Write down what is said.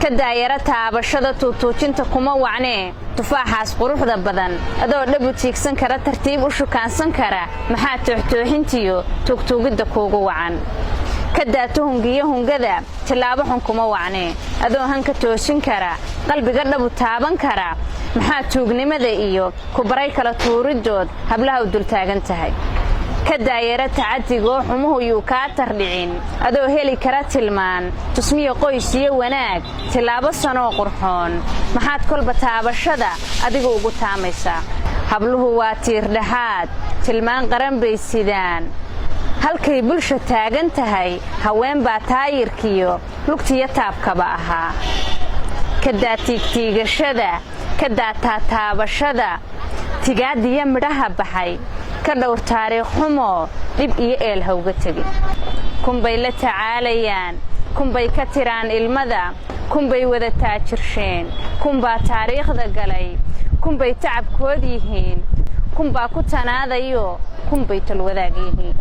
Ka daayara taabashada, tuutuujinta kuma wacnee. Tufaaxaas quruxda badan adoo dhabu tiigsan kara, tartiib u shukaansan kara, maxaa tooxtooxintiyo tuugtuugidda kuugu wacan? Ka daa tuhungiyo hungada, tillaabo xun kuma wacnee. Adoo hanka toosin kara, qalbiga dhabu taaban kara, maxaa tuugnimada iyo kubaray kala tuuriddood hablaha u dultaagan tahay? Ka daayara tacadigoo xumuhu yuu kaa tardhicin. Adoo heli kara tilmaan, tusmiya qoys iyo wanaag, tillaabo sanoo qurxoon, maxaad kolba taabashada adigu ugu taamaysaa? Habluhu waa tiirdhaxaad, tilmaan qaran bay sidaan. Halkay bulsha taagan tahay, haween baa taayirkiyo lugtiyo taabkaba ahaa. Ka daa tiigtiigashada, ka daa taataabashada, tigaadiyo midhaha baxay ka dhowr taariikh xumo, dhib iyo eel hawga tegin. Kunbay la tacaalayaan, kunbay ka tiraan ilmada, kunbay wada taajirsheen, kunbaa taariikhda galay, kunbay tacabkood yihiin, kunbaa ku tanaadayo, kunbay tolwadaag yihiin.